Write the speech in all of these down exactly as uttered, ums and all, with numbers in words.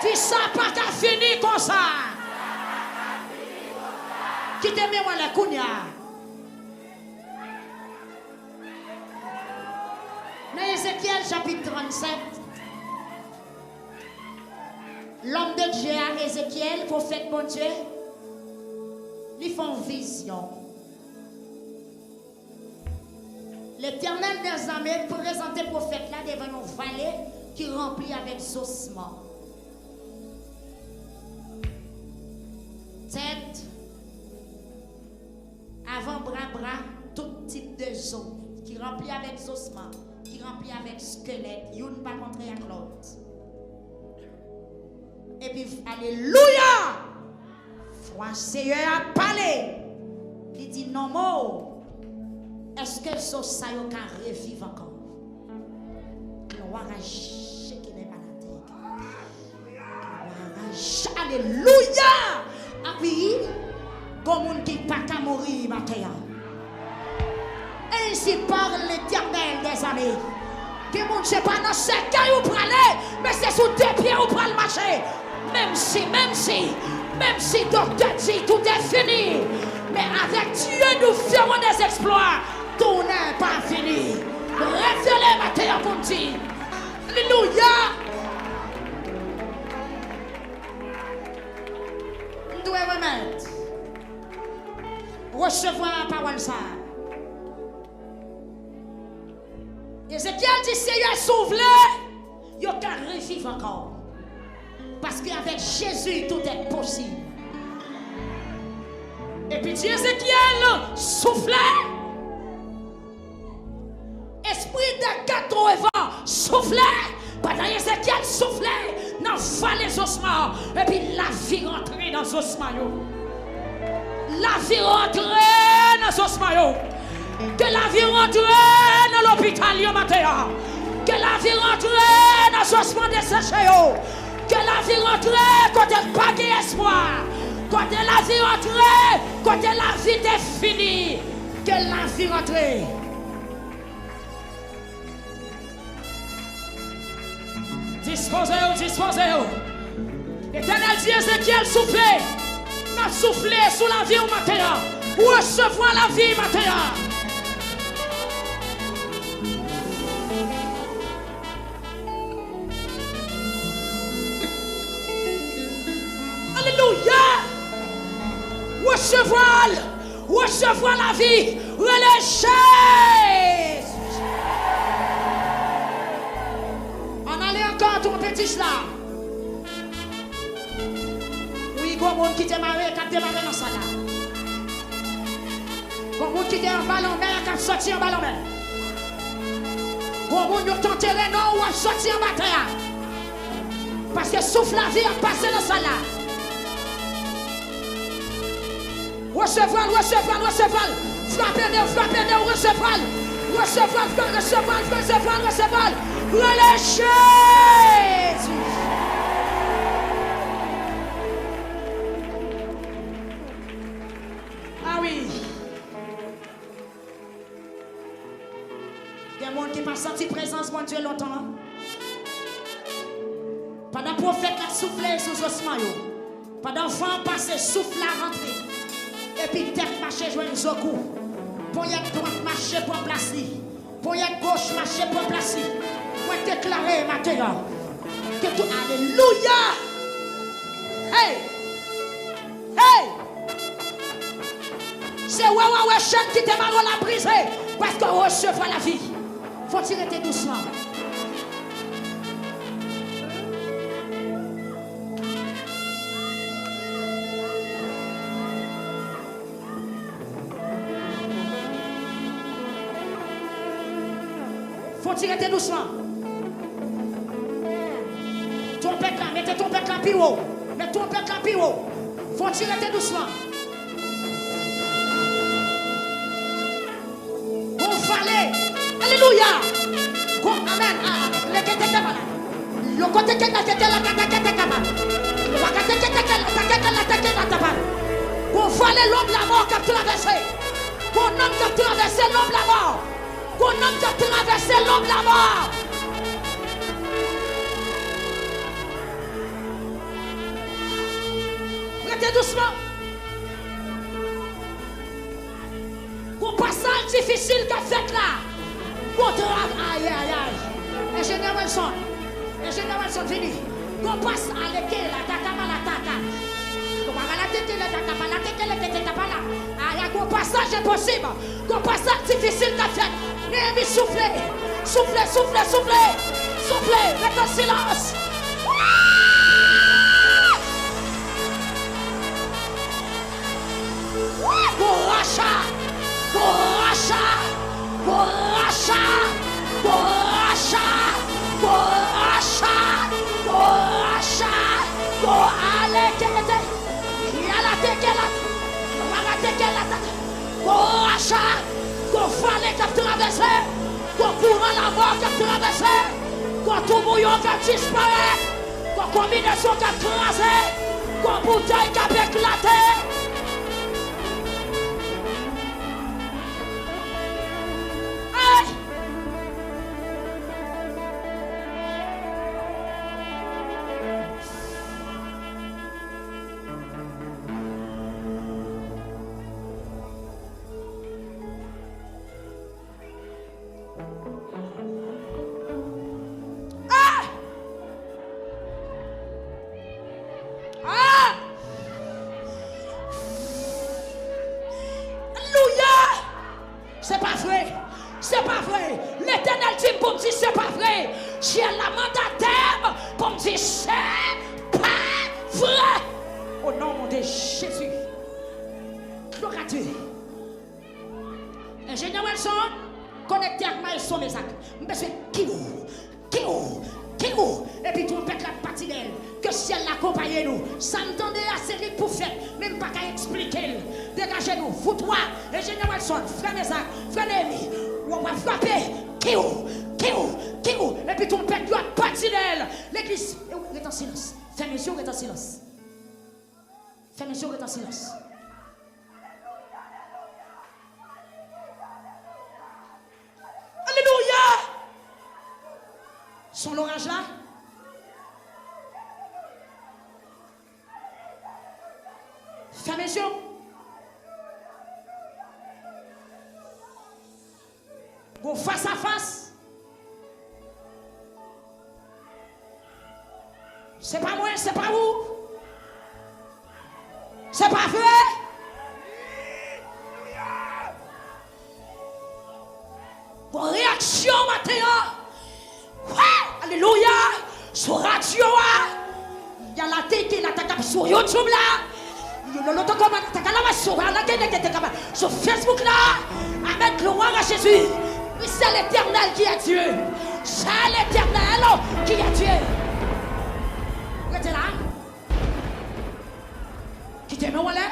Di sa pa ka fini konsa. Kite men w anlè kounye a. Nan Ezekyèl chapit trannsenk, lòm de Dye a, Ezekyèl, pwofèt Bondye, li fè yon vizyon. Letènèl dèzame prezante pwofèt la devan yon vale ki ranpli avèk zosman. Tèt, avanbra, bra, tout tip de zo ki ranpli avèk zosman, ki ranpli avèk skelèt, youn pa kontre ak lòt. Epi, alelouya! Vwa Seyè a pale. Li di, "Nonm o, èske zo sa yo ka reviv ankò?" Glwa a Jezi ki nan latè. Glwa a Je-, alelouya! Ah wi, gon moun ki pa ka mouri maten an. Ainsi parle l'Éternel des armées. Gen moun se pa nan sèkèy ou prale, men se sou de pye ou pral mache. Menm si, menm si, menm si doktè di tout est fini, men avèk Dye nou fèmen dèzèksplwa, tout n'est pas fini. Revele maten an pou m di, alelouya! M dwe remèt. Resevwa pawòl sa a. Ezekyèl di, Seyè, si w vle, yo ka reviv ankò. Paske avèk Jezi, tout est possible. Epi di Ezekyèl, soufle. Espri de katrevan soufle. Pandan Ezekyèl soufle nan vale zosman, epi lavi rantre nan zosman yo. Lavi rantre nan zosman yo. Ke lavi rantre nan lopital yo maten an. Ke lavi rantre nan zosman deseche yo. Ke lavi rantre kote pa gen espwa. Kote lavi rantre, kote lavi te fini. Ke lavi rantre. Dispoze w, dispoze w. Letènèl di Ezekyèl, soufle. M ap soufle sou lavi w maten an. Resevwa lavi maten an. Alelouya! Resevwa l! Resevwa lavi! Rele Jezi! Ann ale ankò, twonpetis la. Wi, gon moun ki te mare, k ap demare nan sal la. Gon moun ki te anba lanmè, k ap sòti anba lanmè. Gon moun yo t antere nan w, w ap sòti anba tè a. Paske souf lavi ap pase nan sal la. Resevwa l, resevwa l, resevwa l. Frape men w, frape men w, resevwa l. Resevwa l, fra-, resevwa l, resevwa l, resevwa l. Rele Jezi. Ah wi. Gen moun ki pa santi prezans Bondye lontan. Pandan pwofèt la soufle sou zosman yo, pandan van an pase, souf la rantre, epi tèt mache jwenn zokou, ponyèt dwat mache pran plas li, ponyèt goch mache pran plas li. Mwen deklare maten an ke tout, alelouya! Hey! Hey! Se wè w a wè chèn ki te mare w la brize, paske w resevwa lavi. Fò w ti rete dousman. Fò w ti rete dousman. Twonpèt la, mete twonpèt la pi wo. Met twonpèt la pi wo. Fò w ti rete dousman. Gon vale. Alelouya. Gon amèn. Ah, ah, lekete te malad. Yo kote ke la tete la kata kete kaba. Yo kote ke teke la take ke la teke la taba. Gon vale lòm lamò k ap travèse. Gon nonm k ap travèse lòm lamò. Gon nonm k ap travèse lòm lamò. Te dousman. Gon pasaj difisil k ap fèt la. Gon trav, ayayay. Enjenyè Wilson. Enjenyè Wilson, vini. Gon pas aleke la, tata pa la, tata. Gon pa la teke la, tata pa la, teke la, teke la, pa la. Aya, gon pasaj enposib. Gon pasaj difisil k ap fèt. Neyemi soufle. Soufle, soufle, soufle. Soufle. Ret an silans. Gon racha. Gon racha. Gon racha. Gon racha. Gon racha. Gon racha. Gon aleke. Yala teke la. Wala teke la. Gon racha, gon vale k ap travèse, gon kouran lamò k ap travèse, gon toubouyon k ap disparèt, gon konbinezon k ap kraze, gon boutèy k ap eklate. Ay! Ah! Ah! Alelouya! Se pa vre! Se pa vre! Letènèl di m pou m di se pa vre! Syèl la mandatè m pou m di se pa vre! O non de Jezi! Gloire à Dieu! Enjenyè Wilson, konekte ak maestro Mezak. M bezwen kiw, kiw, kiw. Epi twonpèt la pati dèyè l. Ke syèl la akonpaye nou. Sa m tande a se li k pou fèt, men m pa ka eksplike l. Degaje nou, fout wa. Enjenyè Wilson, frè Mezak, frè Neyemi, w ap frape. Kiw, kiw, kiw. Epi twonpèt yo ap pati dèyè l. Legliz, ret an silans. Fèmen je w, ret an silans. Fèmen je w, ret an silans. Alelouya! Son loraj la. Fèmen je w. Gon fas a fas. Se pa mwen, se pa ou. Se pa vre. Gon reyaksyon maten an. Wè! Alelouya! Sou radyo a, y a la teke la ta k ap sou YouTube la. Yo lolo to koma ta ka la sou la ke te kaba sou Facebook la. Amen, gloire à Jésus. Oui, c'est l'Éternel qui est Dieu. C'est l'Éternel qui est Dieu. Rete la. Kite men w anlè.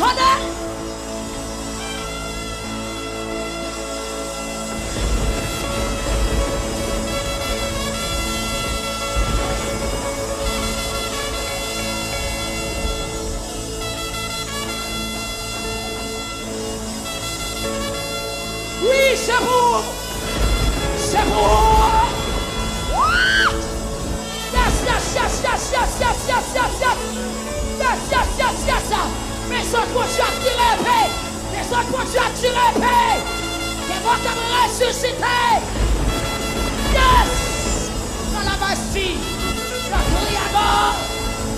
Tande! Wi, se pou ou! Se pou ou! Yes, yes, yes, yes. Yes, yes, yes, yes. Mezon Bondye ap tire epe. Mezon Bondye ap tire epe. Gen mò k ap resisite. Yes! Nan lavay fi. Nan priyadò.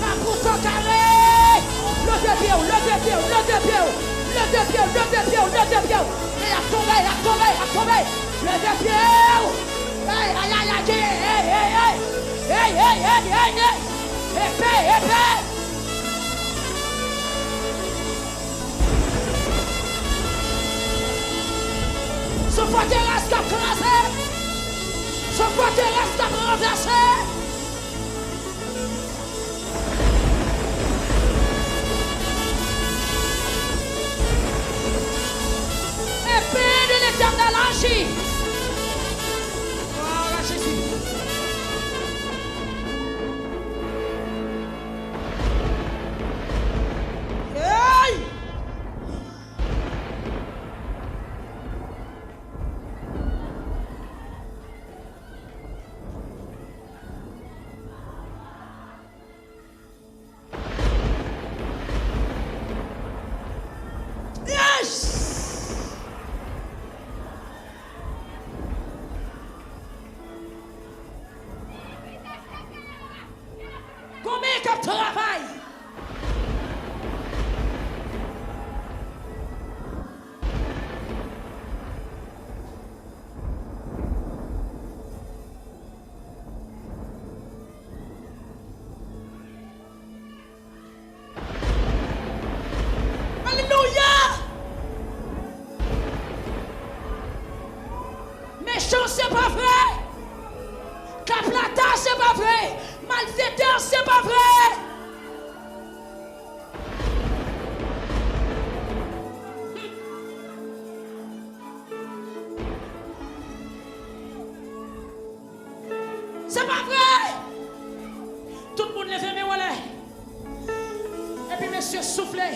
Nan bouton kare. Leve pye w, leve pye w, leve pye w. Leve pye w, leve pye w, leve pye w. Men y ap tonbe, y ap tonbe, y ap tonbe. Leve pye w. Ey, ay, ay, ay, ey, ey, ey, ey. Ey, ey, ey, ey, ey. Epe, epe. Se fòterès k ap kraze. Se fòterès k ap ranvèse. Épée de l'Éternel agit. Gloire à Jésus. Travay! Alelouya! Mechan, se pa vre! Kaplata, se pa vre! Malfektè, se pa vre! Se pa vre! Tout moun leve men w anlè. Epi mesye soufle.